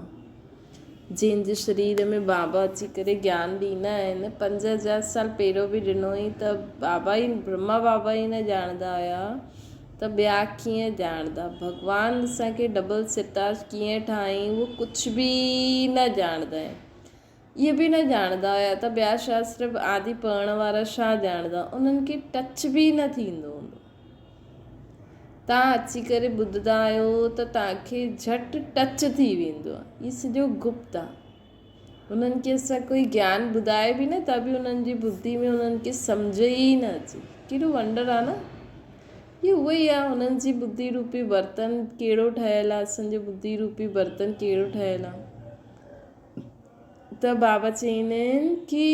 Speaker 1: جنهن جي شرير ۾ بابا اچي ڪري گيان ڏيندا آهن 5000 سال پهريون به ڏنو هئي ته بابا ئي برهما بابا ئي نه ڄاڻندا هيا ته ٻيا ڪيئن ڄاڻندا؟ ڀڳوان اسان کي ڊبل ستاج ڪيئن ٺاهيائين اهو ڪجهه به نه ڄاڻندا آهن. اهي به نه ڄاڻندا هيا ته ٻيا شاستر به آدي پڙهڻ وارا ڇا ڄاڻندا؟ انهن کي ٽچ به نه ٿيندو هوندو. توهان اچي ڪري ٻڌندا آهيو ته توهان کي جهٽ ٽچ ٿي ويندو آهي. هي سڄو گپت آهي. انهن کي اسان ڪوئي گيان ٻڌائي به نه ته به انهن جي ٻڌي ۾ انهن کي سمجهه ئي نه اچي. ڪيڏو ونڊر آهي نه. هي اهو ئي آهي انهن جي ٻڌي روپي برتن ڪهڙو ٺهيل آهي اسان جو ٻڌي روپي برتن ڪهڙو ٺهيل آهي. ته بابا چئيندا آهن ڪي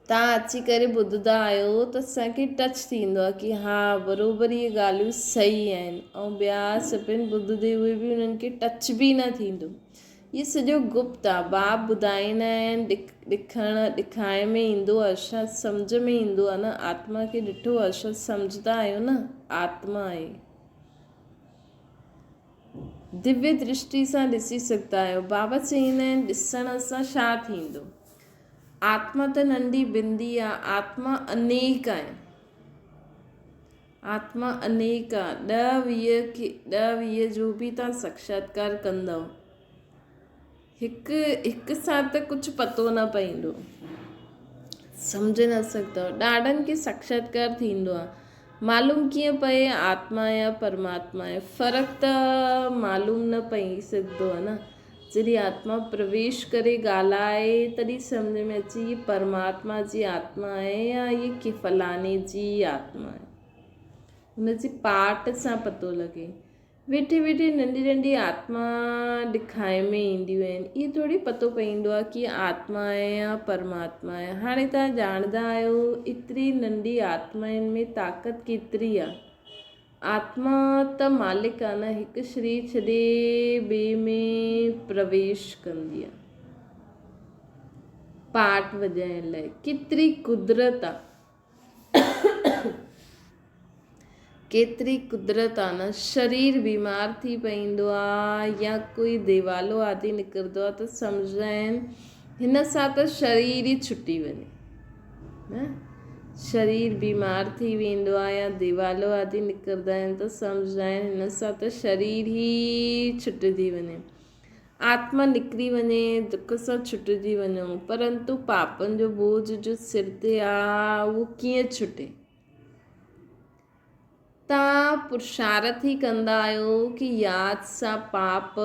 Speaker 1: توهان اچي ڪري ٻڌندا آهيو ته اسان کي ٽچ ٿيندو آهي ڪي ها بروبر اهي ڳالهيون صحيح آهن ۽ ٻيا سڀن ٻڌندي هئي به انهن کي ٽچ به نه ٿيندو. هي سڄو گپت آهي. باب ٻڌائيندا آهن ڏکڻ ڏکائڻ ۾ ايندو آهي اسان سمجهه ۾ ايندو آهي نه آتما کي ڏٺو آهي اسان سمجهندا آهيون نه آتما آهي. دويه درشٽي سان ڏسي سگهندا آهيو. بابا چئيندا آهن ڏسڻ سان ڇا ٿيندو؟ آتما ته ننڍي بندي آ، آتما انيڪ آهن. آتما انيڪ آ، ڏهه ويهه کي ڏهه ويهه جو به توهان ساکشاتڪار ڪندؤ، هڪ هڪ سان ته ڪجهه پتو نه پئيندو، سمجهي نه سگهندؤ. ڏاڍن کي ساکشاتڪار ٿيندو آ، معلوم ڪيئن پئي آتما يا پرماتما آهي، فرق ته معلوم نه پئي سگهندو آ نه. جڏهن آتما پرويش ڪري ڳالهائي تڏهن سمجهه ۾ اچي هي پرماتما جي آتما آهي يا هي ڪي فلاڻي جي آتما آهي. هن جي پاٽ سان پتو لڳي. ويٺي ويٺي ننڍي ننڍي آتما ڏکائي ۾ اينديون آهن. اهي ٿوري پتو پوندو آهي ڪي آتما آهي يا پرماتما آهي. هاڻي توهان ڄاڻندا آهيو ايتري ننڍي آتمائن ۾ طاقت ڪيتري آهي. آتما ته مالڪ آ نه، هڪ شرير ڇڏي ٻئي ۾ پرويش ڪندي آ. پاٽ وڄائڻ لاء ڪيتري قدرت آ. ڪيتري قدرت آ نه، شرير بيمار ٿي پئيندو آ يا ڪوئي ديوالو آدي نڪرندو آ ته سمجهندا آهن هن سان ته شرير ئي ڇٽي وڃي. نه شرير بيمار ٿي ويندو آهي يا ديوالو آدي نڪرندا آهن ته سمجهندا آهن هن سان ته شرير ئي ڇٽجي وڃي آتما نڪري وڃي دک سان ڇٽجي وڃو پرنتو پاپن جو بوجھ جو سر تي آ اهو ڪيئن ڇٽي؟ توهان پرشارٿ ئي ڪندا آهيو ڪي ياد سان پاپ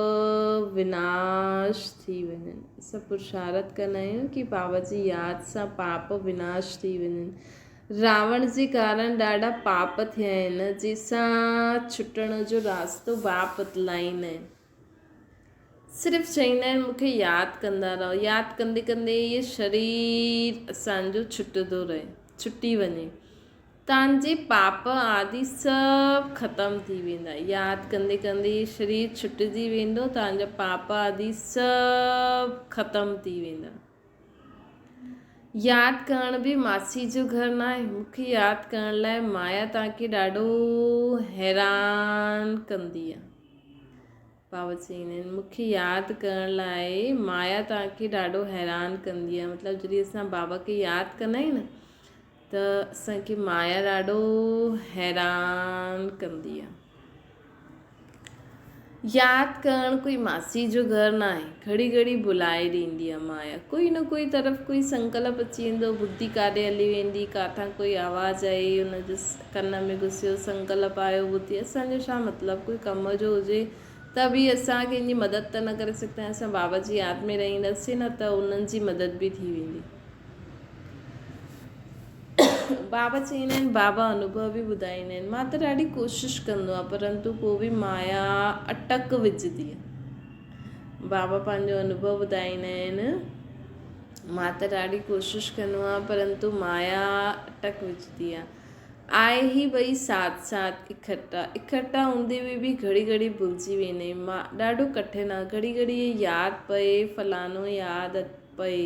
Speaker 1: وناش ٿي وڃن. اسان پرشارٿ ڪندا آهيون ڪي بابا جي ياد سان پاپ وناش ٿي وڃن. راوڻ جي ڪارڻ ڏاڍا پاپ ٿيا آهن جنهن سان ڇٽڻ جو راستو باپ بتلائيندا آهن. صرف چئيندا آهن مون کي ياد ڪندا رهو. ياد ڪندي ڪندي اهي شرير اسان جو ڇٽندو رهي، ڇٽي وڃي. تان جي پاپ آدي سڀ ختم ٿي ويندا. ياد ڪندي ڪندي اهي شرير ڇٽجي ويندو، تان جا پاپ آدي سڀ ختم ٿي ويندا. ياد ڪرڻ به ماسي جو گهر ناهي. مون کي ياد ڪرڻ لاء مايا توهان کي ڏاڍو حيران ڪندي آهي. بابا چئيندا آهن مون کي ياد ڪرڻ لاء مايا توهان کي ڏاڍو حيران ڪندي آهي. مطلب جڏهن اسان بابا کي ياد ڪندا آهيون نه ته اسان کي مايا ڏاڍو حيران ڪندي آهي. ياد ڪرڻ ڪوئي ماسي جو گهر ناهي. گهڙي گهڙي ڀلائي ڏيندي آ مايا. ڪوئي نه ڪوئي طرف ڪوئي سنڪلپ اچي ويندو، ٻڌي ڪاڏي هلي ويندي، ڪاٿان ڪوئي آواز آئي، ان جي ڪن ۾ گهسيو، سنڪلپ آيو، ٻڌي اسان جو ڇا مطلب، ڪوئي ڪم جو هجي ته به اسان ڪنهن جي مدد ته نه ڪري سگهندا آهيون، اسان بابا جي ياد ۾ رهنداسين نه ته انهن جي مدد به ٿي ويندي. بابا چئيندا آهن، بابا انوڀو به ٻڌائيندا آهن، مان ته ڏاڍي ڪوشش ڪندو آهيان پرنتو پوء به مايا اٽڪ وجهندي آهي. بابا پنهنجو انوڀو ٻڌائيندا آهن، مان ته ڏاڍي ڪوشش ڪندو آهيان پرنتو مايا اٽڪ وجهندي آهي. آهي هي ٻئي ساٿ ساٿ اکٽا اکٽا هوندي به به گهڙي گهڙي ڀلجي ويندا آهيون. مان ڏاڍو ڪٺن آهي گهڙي گهڙي ياد پئي فلاڻو ياد پئي.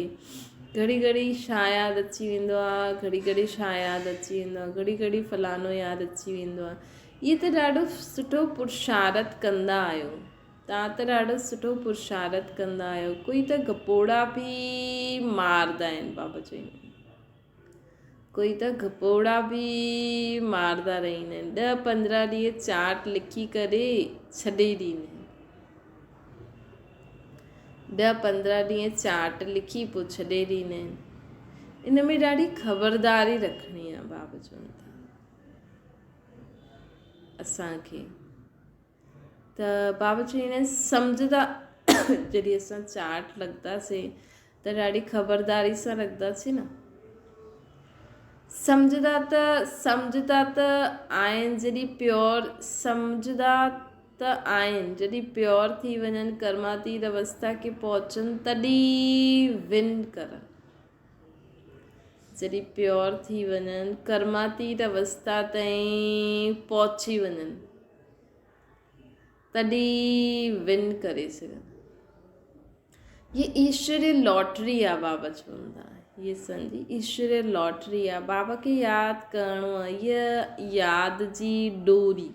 Speaker 1: گهڙي گهڙي ڇا ياد اچي ويندو آ، گهڙي گهڙي ڇا ياد اچي ويندو آ، گهڙي گهڙي فلاڻو ياد اچي ويندو آ. اهي ته ڏاڍو سٺو پرشارٿ ڪندا آهيو. توهان ته ڏاڍو سٺو پرشارٿ ڪندا آهيو. ڪوئي ته گپوڙا به ماردا آهن بابا چئي. ڪوئي ته گهپوڙا به ماردا رهندا آهن. ڏهه 15 ڏينهن چارٽ لکي ڪري ڇڏي ڏيندا آهن. ڏهه 15 ڏينهن چارٽ لکي پوء ڇڏي ڏيندا آهن. ان ۾ ڏاڍي خبرداري رکڻي آهي بابا چون ٿا اسان کي ته بابا چوندا آهن سمجهدا جڏهن اسان چارٽ لکنداسين ته ڏاڍي خبرداري سان رکنداسين نه. سمجهدا ته سمجهدا ته آهن جڏهن پيور سمجهدا ته آهن جڏهن پيور ٿي وڃن ڪرماتيت اوستا کي پهچن تڏهن ون ڪرن. جڏهن پيور ٿي وڃن ڪرماتيت اوستا تائين پهچي وڃن تڏهن ون ڪري سگهن. هي ايشوري لاٽري آ بابا چون ٿا هي سمجهي ايشوري لاٽري آ بابا کي ياد ڪرڻو آ هيء ياد جي ڏوري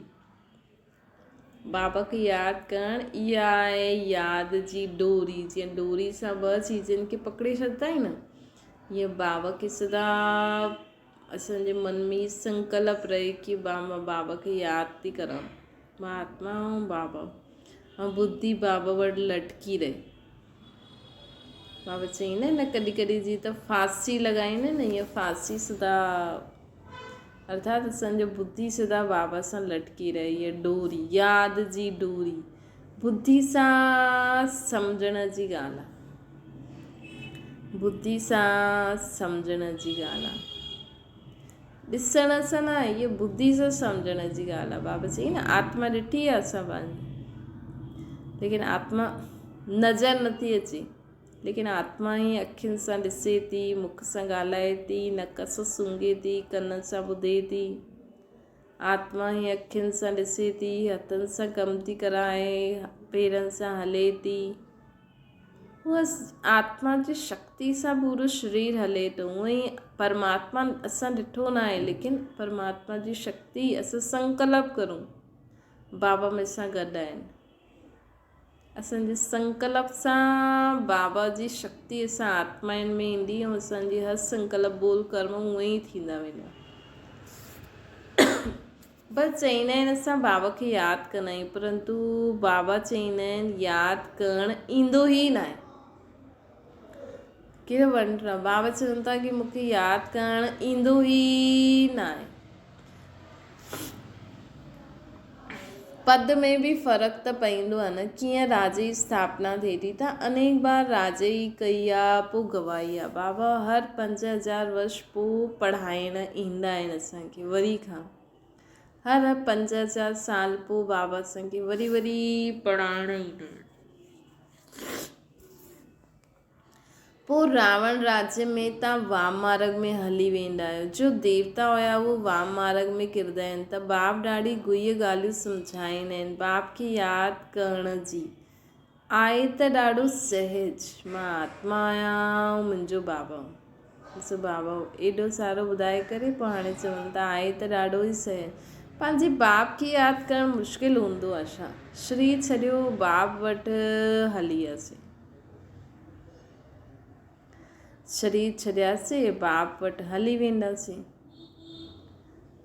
Speaker 1: بابا کي ياد ڪرڻ اها آهي ياد جي ڏوري جيئن ڏوري سان ٻه چيزن کي پڪڙي ڇڏندا آهيون نه ائين بابا کي سدا اسان جي من ۾ سنڪلپ رهي ڪي مان بابا کي ياد ٿي ڪران مان آتما ۽ بابا ۽ ٻڌي بابا وٽ لٽڪي رهي بابا چئيندا آهن نه ڪڏهن ڪڏهن جيئن ته ڦاسي لڳائيندا آهن نه ائين ڦاسي سدا ارٿات اسان جو ٻڌي سدا بابا سان لٽڪي رهي هيء ڏوري، ياد جي ڏوري، ٻڌي سان سمجهڻ جي ڳالهه آ. ٻڌي سان سمجهڻ جي ڳالهه آ. ڏسڻ سان نه، هيء ٻڌي سان سمجهڻ جي ڳالهه آ. بابا چئي نه آتما ڏٺي آ اسان پنهنجي، ليڪن آتما نظر نٿي اچي. ليڪن آتما ئي اکين سان ڏسي ٿي، مک سان ڳالهائي ٿي، نڪ سان سونگهي ٿي، ڪنن سان ٻڌي ٿي. آتما ئي اکين سان ڏسي ٿي، هٿن سان ڪم ٿي ڪرائي، پيرن سان هلي ٿي. هوء آتما جي شڪتي سان پورو شرير هلي ٿو. هونئن ئي پرماتما اسان ڏٺو ناهي، ليڪن پرماتما جي شڪتي اسان سنڪلپ ڪرون، بابا مون سان گڏ آهن. اسان جي سنڪلپ سان بابا جي شڪتي اسان آتمائن ۾ ايندي ۽ اسان جي هر سنڪلپ ٻول ڪرم اونئن ئي ٿيندا ويندا. بس چئيندا آهن اسان بابا کي ياد ڪندا آهيون پرنتو بابا چئيندا آهن ياد ڪرڻ ايندو ئي ناهي. ڪهڙو ونڊر آهي بابا چون ٿا ڪي مون کي ياد ڪرڻ ايندو ئي ناهي. پد ۾ به فرق ته پئيندو آ نه ڪيئن راجي اسٿاپنا ٿئي ٿي ته انيڪ بار راجي ئي ڪئي آ پو گوائي آ بابا هر 5000 ورش پو پڙهائڻ ايندا آهن اسان کي وري کان هر هر 5000 سال پو بابا اسان کي وري وري پڙهائڻ ايندا آهن. پوء راوڻ راجيه ۾ تان وام مارڳ ۾ هلي ويندا آهيو. جو ديوتا هيا اهي وام مارڳ ۾ ڪردا آهن ته باب ڏاڍي گهيء ڳالهيون سمجهائيندا آهن. باب کي ياد ڪرڻ جي آهي ته ڏاڍو سهج. مان آتما آهيان ۽ منهنجو بابا. ڏسو بابا ايڏو سارو ٻڌائي ڪري پوء هاڻي چون ٿا آهي ته ڏاڍو ئي سهج. پنهنجي باب کي ياد ڪرڻ مشڪل هوندو آهي ڇا؟ شرير ڇڏيو باب وٽ هلي وياسين. شرير ڇڏياسين، باپ وٽ هلي وينداسين.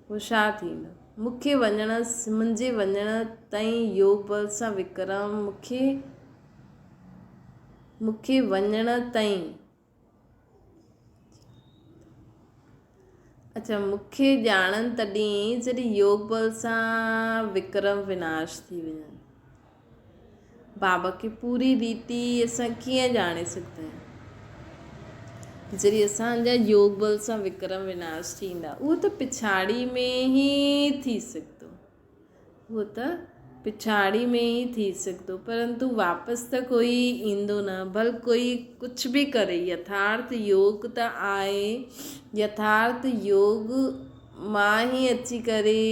Speaker 1: پوء ڇا ٿيندو؟ مون کي وڃڻ، منهنجي وڃڻ تائين يوگ بل سان وڪرم مون کي، مون کي وڃڻ تائين، اڇا مون کي ڄاڻن تڏهن جڏهن يوگ بل سان وڪرم وناش ٿي وڃن. بابا کي پوري ريتي اسان ڪيئن ڄاڻي سگهندا آهيون؟ جڏهن اسان جا يوگ بل سان وڪرم وناش ٿيندا اهو ته پڇاڙي ۾ ئي ٿي سگهندو. اهو ته پڇاڙي ۾ ئي ٿي سگهندو، پرنتو واپس ته ڪوئي ايندو نه، ڀل ڪوئي ڪجهه به ڪري. يٿارٿ يوگ ته آهي، يٿارٿ يوگ مان ئي اچي ڪري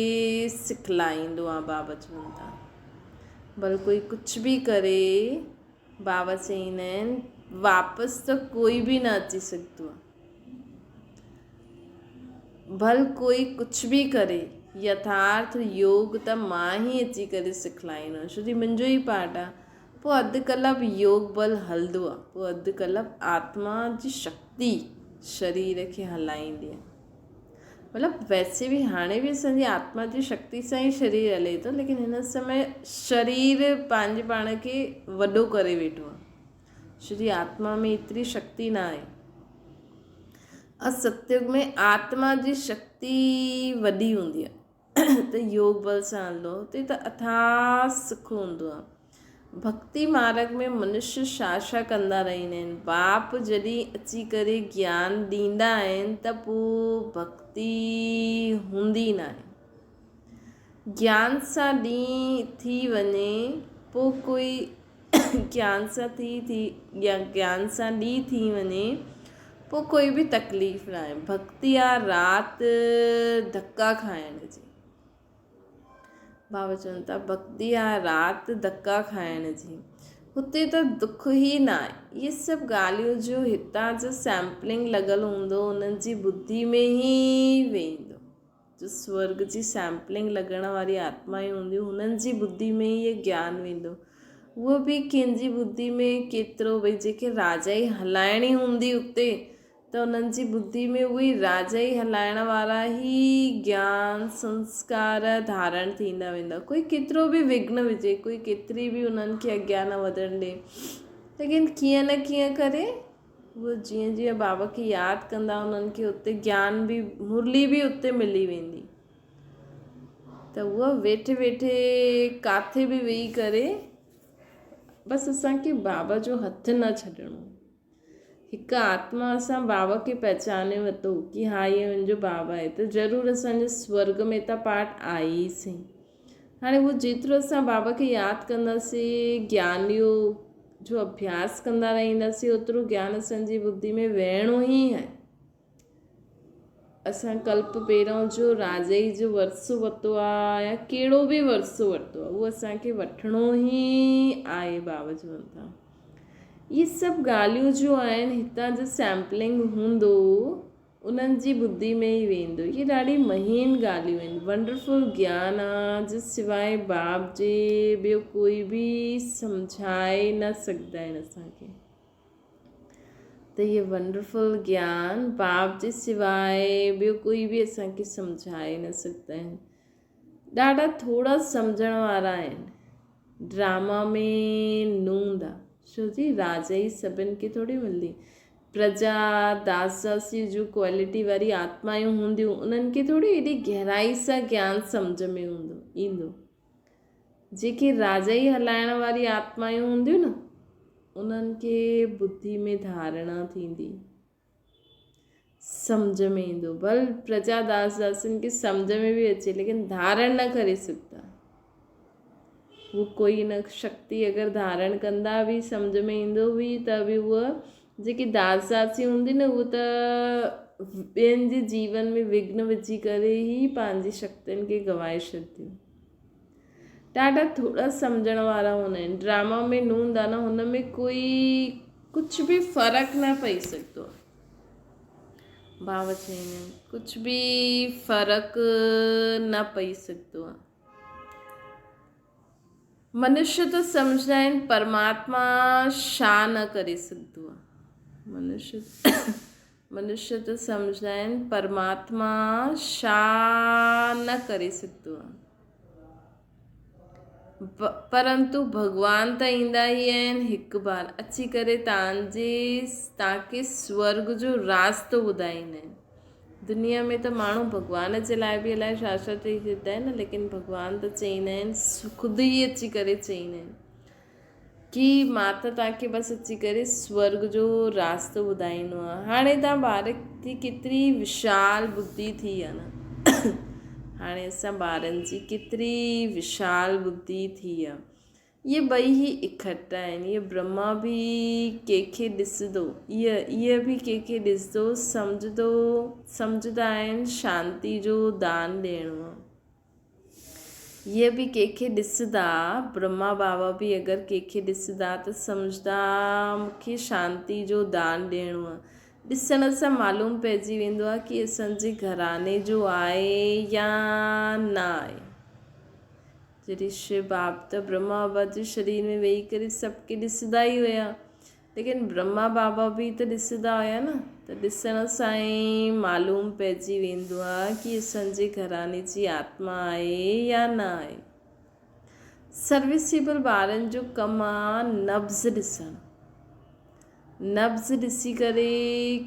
Speaker 1: سکلائيندو آهيان، بابا چون ٿا. ڀل ڪوئي ڪجهه به ڪري، بابا چئيندا آهن، واپس ته ڪوئي به نه اچي سگهندو آهي. ڀل ڪوئي ڪجهه به ڪري، يٿارٿ يوگ ته مان ئي اچي ڪري سکلائيندو آهيان، ڇو جي منهنجو ئي پارٽ آهي. پوء اڌ ڪلپ يوگ بل هلندو آهي، پوء اڌ ڪلپ آتما جي شڪتي شرير کي هلائيندي آهي. مطلب ويسي به هاڻي به اسان جي آتما جي شڪتي سان ئي شرير هلي ٿو ليڪن هن سمي شرير پنهنجي پاڻ کي وڏو ڪري ويٺو آهي ڇو جي آتما ۾ ايتري شڪتي نه آهي ۽ ستيگ ۾ آتما جي شڪتي وڏي هوندي آهي ته يوگ بل سان هلندو هتي ته اٿاهه سک هوندو آهي ڀڳتي مارڳ ۾ منشي ڇا ڇا ڪندا رهندا آهن. باپ جڏهن اچي ڪري گيان ڏيندا آهن ته پوء ڀڳتي هوندي ناهي. گيان سان ڏينهن ٿي وڃي پوء ڪوئي گيان سان ٿي ٿي گيان سان ڏينهن ٿي وڃي پوء ڪوئي به تڪليف ناهي. ڀڳتي آ رات ڌڪا کائڻ جي. بابا چون ٿا ڀڳتي آ رات ڌڪا کائڻ جي هتي ته دک ئي ناهي. اهي سڀ ڳالهيون جو هتان جو سيمپلنگ لڳل هوندو انهن جي ٻڌي ۾ ئي ويندو. جو سورڳ جي سيمپلنگ لڳڻ واري آتمائون هونديون انهن جي ٻڌي ۾ ئي اهي گيان ويندو. اهو به ڪنهن جي ٻڌي ۾ ڪيترو ڀئي جيڪي راجائي هلائڻي هوندي اتي ته انهن جي ٻڌي ۾ اهي راجائي هلائڻ وارا ئي گيان سنسڪار ڌارڻ ٿيندا ويندا. ڪوئي ڪيترو به وگهن وجهي، ڪوئي ڪيتري به انهن کي اڳيان نه وڌڻ ڏي، ليڪن ڪيئن نه ڪيئن ڪري اهي جيئن جيئن بابا کي ياد ڪندا انهن کي اتي گيان به مرلي به اتي ملي ويندي ته اهي ويٺي ويٺي ڪاٿي به ويهي ڪري بس اسان کي بابا جو هٿ نه ڇڏڻو. هڪ آتما اسان بابا کي پهچاني ورتو ڪي ها هي منهنجو بابا آهي ته ضرور اسان جو سورڳ ۾ ته پارٽ آهي ئي سهي. هاڻي هو جيترو اسان بابا کي ياد ڪنداسين گيان يوگ جو اڀياس ڪندا رهنداسين اوترو گيان اسان جي ٻڌي ۾ ويهڻو ئي آهي. اسان ڪلپ پهريون جو راجائي جو ورثو ورتو آهي يا ڪهڙو به ورثو ورتو آهي اهو اسان کي وٺڻو ئي آهي بابا چون ٿا. اهي سڀ ڳالهيون جو آهن هتان جو سيمپلنگ هوندو انهن جي ٻڌي ۾ ئي ويندو. اهي ڏاڍي مهين ڳالهيون آهن. ونڊرفل گيان آ جو سواء باب جي ٻيو ڪوئي به سمجهائي نه سگهندا آهن اسان کي. ته اهي ونڊرفل گيان باب جي سواء ٻيو ڪوئي به اسان کي سمجهائي نه سگهندا آهن. ڏاڍا ٿورا سمجهڻ وارا آهن. ڊراما ۾ نوند آ. ڇو جي راجائي سڀن کي ٿوري ملندي. پرجا، داس داسي جون ڪوالٽي واري آتمايون هونديون انهن کي ٿوري ايڏي گهرائي سان گيان سمجهه ۾ هوندو ايندو. جيڪي راجائي هلائڻ واري آتمايون هونديون نه انهن کي ٻڌي ۾ ڌارڻا ٿيندي. سمجهه ۾ ايندو. ڀل پرجا داس داسين کي سمجهه ۾ به اچي ليڪن ڌارڻ نه ڪري سگهندا. هو ڪوئي نه شڪتي اگر ڌارڻ ڪندا به سمجهه ۾ ايندو به ته به هوء جيڪي داس داسي هوندي نه هو ته ٻين جي جيون ۾ وگهن وجهي ڪري ئي پنهنجي شڪتين کي گنوائي ڇڏنديون. ڏاڍا ٿورا سمجهڻ وارا هوندا آهن. ڊراما ۾ نه هوندا نه هن ۾ ڪوئي ڪجهه به فرق نه پئي سگهندو آهي. ڀاو چوندا آهن ڪجهه به فرق نه پئي سگهندو آهي. منشي ته سمجهندا آهن پرماتما ڇا نه ڪري سگهندو آهي. منشي منشي ته سمجهندا آهن پرماتما ڇا نه ڪري سگهندو آهي. پرنتو ڀڳوان ته ايندا ئي آهن هڪ بار اچي ڪري تان جي تان کي سورڳ جو راستو ٻڌائيندا آهن. دنيا ۾ ته ماڻهو ڀڳوان جي لاء به الائي ڇا ڇا چئي ڇڏيندا آهن ليڪن ڀڳوان ته چئيندا آهن خود ئي اچي ڪري چئيندا آهن ڪي مان ته توهان کي بس اچي ڪري سورڳ جو راستو ٻڌائيندو آهيان هاڻي توهان ٻار جي ڪيتري وشال ٻڌي ٿي آهي نه هاڻي اسان ٻارن جي ڪيتري وشال ٻڌي ٿي آهي اهي ٻئي ئي اڪٺا آهن. اهي برهما به ڪنهن کي ڏسندو، اهي اهي به ڪنهن کي ڏسندو، سمجهندو، سمجهندا آهن شانتي جو دان ڏيڻو آهي. اهي به ڪنهن کي ڏسندا، برهما بابا به اگر ڪنهن کي ڏسندا ته سمجهندا مون کي شانتي جو دان ڏيڻو آهي. ڏسڻ سان معلوم پئجي ويندو آهي ڪي اسان جي گهراڻي جو آهي يا نه آهي. جڏهن شو باب ته برهما بابا جي شرير ۾ ويهي ڪري سڀ کي ڏسندا ئي هيا ليڪن برهما بابا به ته ڏسندا هيا نه. ته ڏسڻ سان ئي معلوم پئجي ويندو آهي ڪي اسان جي گهراڻي جي آتما آهي يا نه آهي. سروسيبل ٻارن جو ڪم آ نبض ڏسڻ. نبض ڏسي ڪري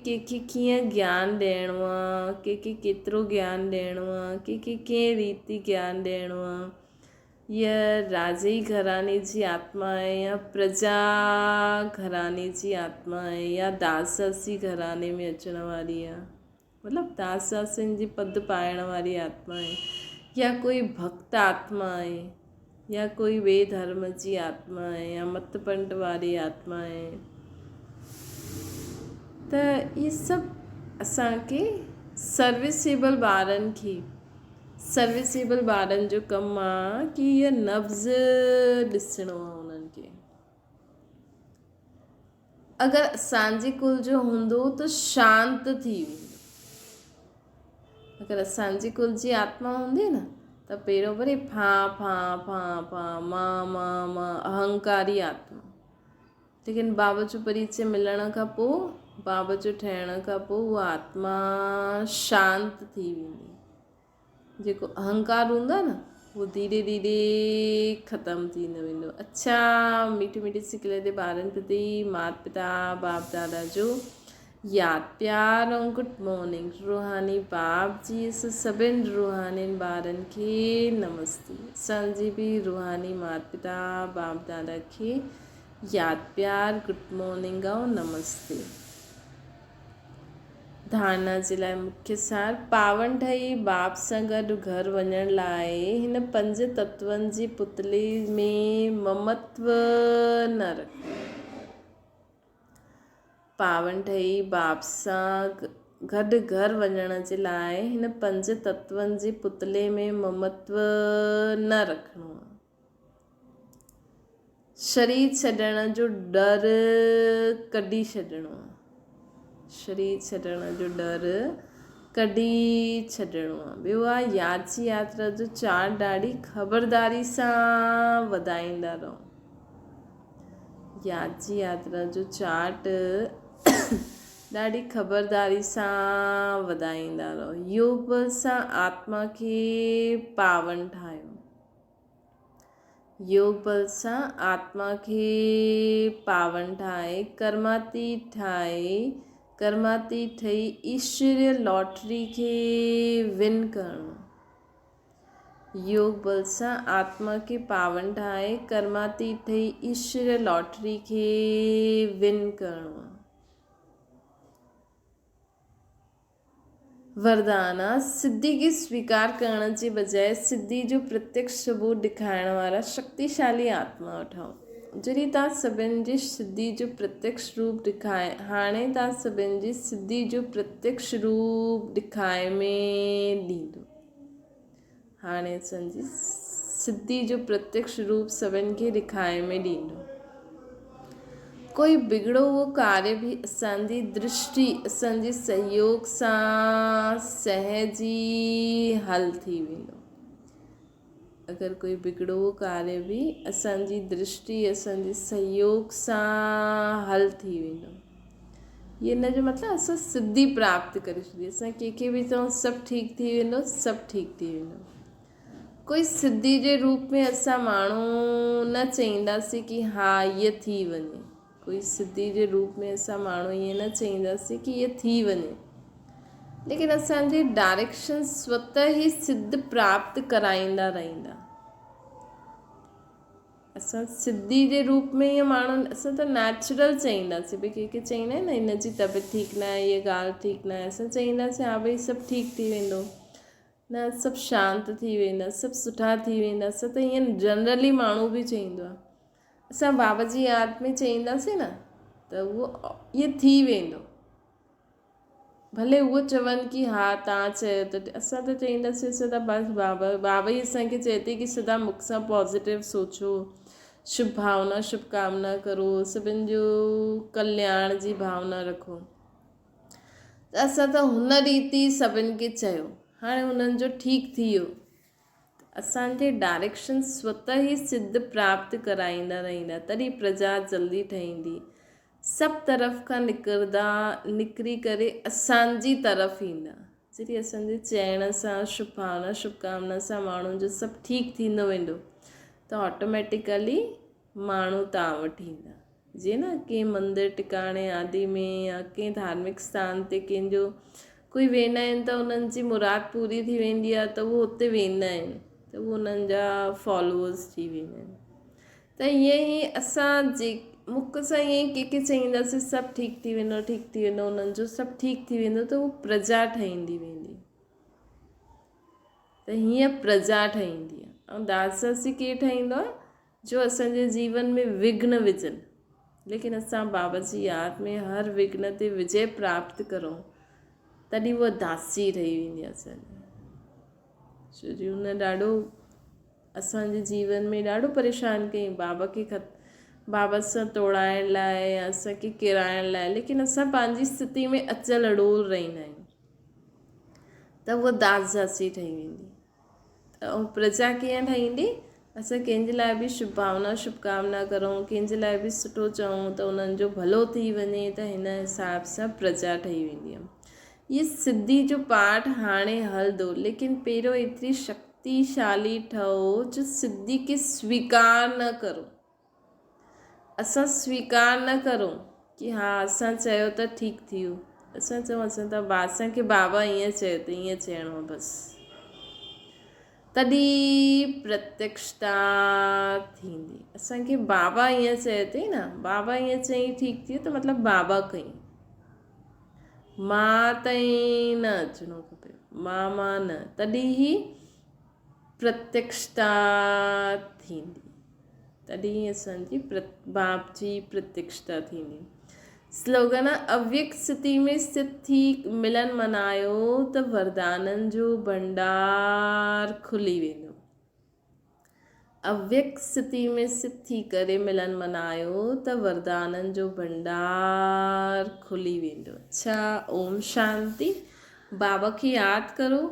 Speaker 1: ڪنهن کي ڪيئن گيان ڏيڻو آ، ڪنهن کي ڪيترو گيان ڏيڻو آ، ڪنهن کي ڪنهن ريتي گيان ڏيڻو آ. هيء راجئي گهراڻي جي آتما آهي يا پرجا گهراڻي جي آتما آهي يا داس داسي گهراڻي ۾ اچڻ واري آهي مطلب داس داسين جي پد پائڻ واري آتما آهي يا ڪوئي ڀڳت آتما آهي يا ڪوئي ٻئي ڌرم جي آتما آهي يا مت پنڊ واري آتما آهي ته اهي سڀ اسانکي سروسيبل ٻارن کي سروسيبل ٻارن جو ڪم آ ڪي اها نبض ڏسڻو آ انهن کي. اگر اسان جي ڪل جو هوندو ته شانت ٿي ويندو. اگر اسان جي ڪل جي آتما هوندي نه ته پهريون وري ڦان ڦان ڦان ڦان مان مان مان اهنڪاري آتما. ليڪن بابا جو پريچي ملڻ کان پوء بابا جو ٺهڻ کان پوء اها آتما شانت ٿي ويندي. جيڪو اهنڪار هوندو آهي نه اهو ڌيري ڌيري ختم ٿيندو ويندو. اڇا ميٺي ميٺي سڪلي تي ٻارن پرتي مات پتا باپ دادا جو ياد پيار ۽ گڊ مارننگ روحاني باپ جي اسان سڀن روحانين ٻارن کي نمستي اسان جي به روحاني مات پتا باپ دادا کي ياد پيار گڊ مارننگ ۽ نمستي. ڌارنا جي لاء مکيه سار، پاون ٺهي باپ سان گڏ گهر وڃڻ لاء هن پنج تتون جي پتلي ۾ ممتو نه رکو. پاون ٺهي باپ سان گڏ گهر وڃڻ جي لاء هن پنج تتون جي پتلي ۾ ممتو نه رکڻو آهي. شرير ڇڏڻ جو ڏر ڪڍي ڇڏڻو آ. شرير ڇڏڻ جو ڏر ڪڍي ڇڏڻو آ. ٻيو آ ياد جي ياترا جو چار ڏاڍي خبرداري سان وڌائيندا رهو. ياد جي ياترا جو چارٽ ڏاڍي خبرداري سان وڌائيندا رهو. يوگ بل سان آتما کي پاون ٺاهيو. يوگ بل سان آتما کي پاون ٺاهي، ڪرماتيت ٺاهي، ڪرماتيت ٺهي ايشوريه لاٽري کي ون ڪرڻو. يوگ بل سان آتما کي پاون ٺاهي، ڪرماتيت ٺهي ايشوريه لاٽري کي ون ڪرڻو. وردانا، سڌي کي سويڪار ڪرڻ جي بجاء سڌي جو پرتيڪش ثبوت ڏيکارڻ وارا شڪتيشالي آتما ٺهو. جڏهن توهان سڀن جي سڌي جو پرتيڪش روپ ڏيکائي هاڻي توهان سڀن جي سڌي جو پرتيڪش روپ ڏيکائي ۾ ڏيندو. هاڻي اسان جي سڌي جو پرتيڪش روپ سڀن کي ڏيکائي ۾ ڏيندو. ڪوئي بگڙو اهو ڪاريه به اسان جي درشٽي، اسان جي سهيوگ سان سهج ئي حل ٿي ويندو. اگر ڪوئي بگڙو اهو ڪاريه به اسان جي درشٽي، اسان جي سهيوگ سان حل ٿي ويندو. هي ان جو مطلب اسان سڌي پراپت ڪري ڇڏي اسان ڪنهن کي به چئون سڀ ٺيڪ ٿي ويندو سڀ ٺيڪ ٿي ويندو ڪوئي سڌي جي روپ ۾ اسان ماڻهو نه چئينداسين ڪي ها هيء ٿي وڃي ڪوئي سڌي جي روپ ۾ اسان ماڻهو ائين نه چئينداسين ڪي هيء ٿي وڃي ليڪن اسانجي ڊائريڪشن سوته ئي سڌ پراپت ڪرائيندا رهندا اسان سڌي جي روپ ۾ ائين ماڻهن اسان ته نيچرل چئينداسين ڀئي ڪنهن کي چئيندا آهن نه هن جي طبيعت ٺيڪ نه آهي هيء ڳالهه ٺيڪ نه آهي اسان چئينداسين ها ڀئي سڀ ٺيڪ ٿي ويندو نه سڀ شانت ٿي ويندا سڀ سٺا ٿي ويندا اسان ته ائين جنرلي ماڻهو به چئيندو آهي اسان بابا جي ياد ۾ چئينداسين نه ته اهو ائين ٿي ويندو ڀلي اهو چون ڪي ها توهان چيو ته اسان ته چئينداسين اسان ته بس بابا بابا ئي اسان کي چئي ٿي ڪي سدا مون سان پازيٽو سوچو شڀ ڀاونا شڀ ڪامنا ڪرو سڀن جو ڪلياڻ جي ڀاونا رکو ته اسان ته هن ريت ئي سڀن کي چيو هاڻي هنن جو ٺيڪ ٿي ويو اسان جي ڊائريڪشن سوته ئي سڌ پراپت ڪرائيندا رهندا تڏهن پرجا جلدي ٺهيندي. سڀ طرف کان نڪرندا نڪري ڪري اسان جي طرف ايندا. جڏهن اسان جي چئڻ سان شڀ ڀاونا شڀ ڪامنا سان ماڻهن جو سڀ ٺيڪ ٿيندو ويندو ته آٽوميٽيڪلي ماڻهو توهان وٽ ايندا. جيئن نه ڪنهن مندر ٽڪاڻي آدي ۾ يا ڪنهن ڌارمڪ اسٿان تي ڪنهن جو ڪوئي ويندا آهن ته انهن جي مراد پوري ٿي ويندي آهي ته اهو اتي ويندا آهن ته اهو انهن جا فالوورس ٿي ويندا آهن ته ائين ئي اسان جي مک سان ائين ئي ڪنهن کي چئينداسين سڀ ٺيڪ ٿي ويندو ٺيڪ ٿي ويندو انهن جو سڀ ٺيڪ ٿي ويندو ته اهو پرجا ٺهندي ويندي. ته هيئن پرجا ٺهيندي آهي ۽ داس داسي ڪير ٺهيندو آهي جو اسان جي جيون ۾ وگهن وجهن ليڪن اسان بابا جي ياد ۾ هر وگهن تي وجي پراپت ڪرون تڏهن اها داسي رهي ويندي آهي اسان جي ڇو جو هن ڏاڍو اسان جي جيون ۾ ڏاڍو پريشان ڪيائين بابا کي خط بابا سان توڙائڻ لاء يا اسان کي ڪيرائڻ لاء ليڪن اسان پنهنجي اسٿتي ۾ اچل اڙول رهندا آهيون ته اها داس داسي ٺهي ويندي ته ۽ پرجا ڪيئن ٺهيندي اسان ڪنهن جي لاء به شڀ ڀاونا شڀ ڪامنا ڪرون ڪنهن جي لاء به سٺو چئون ته انهن جو ڀلو ٿي وڃي ته هن حساب سان پرجا ٺهي ويندي آهي هي سڌي جو پاٺ هاڻي هلندو ليڪن پهريون ايتري شڪتيشالي ٺهو جو سڌي کي سويڪار نه ڪرو اسان سويڪار نه ڪرون ڪي ها اسان چيو ته ٺيڪ ٿي ويو اسان چئون اسان ته اسان کي بابا ائين چيو ته ائين چئڻو آهي بس تڏهن پرتيڪشتا ٿيندي اسان کي بابا ائين چيو اٿئي نه بابا ائين چئي ٺيڪ ٿي ويو ته مطلب بابا ڪئي مان تائين نه اچڻو کپي مان مان نه تڏهن ئي پرتيڪشتا ٿيندي تڏهن اسان جي باپ جي پرتيڪشتا ٿيندي. سلوگن، اويڪت ستي ۾ ستت ٿي ملن منايو ته وردانن جو ڀنڊار کلي ويندو. اويڪت ستي ۾ ستت ٿي ڪري ملن منايو ته وردانن جو ڀنڊار کلي ويندو. اڇا اوم شانتي. بابا کي ياد ڪرو.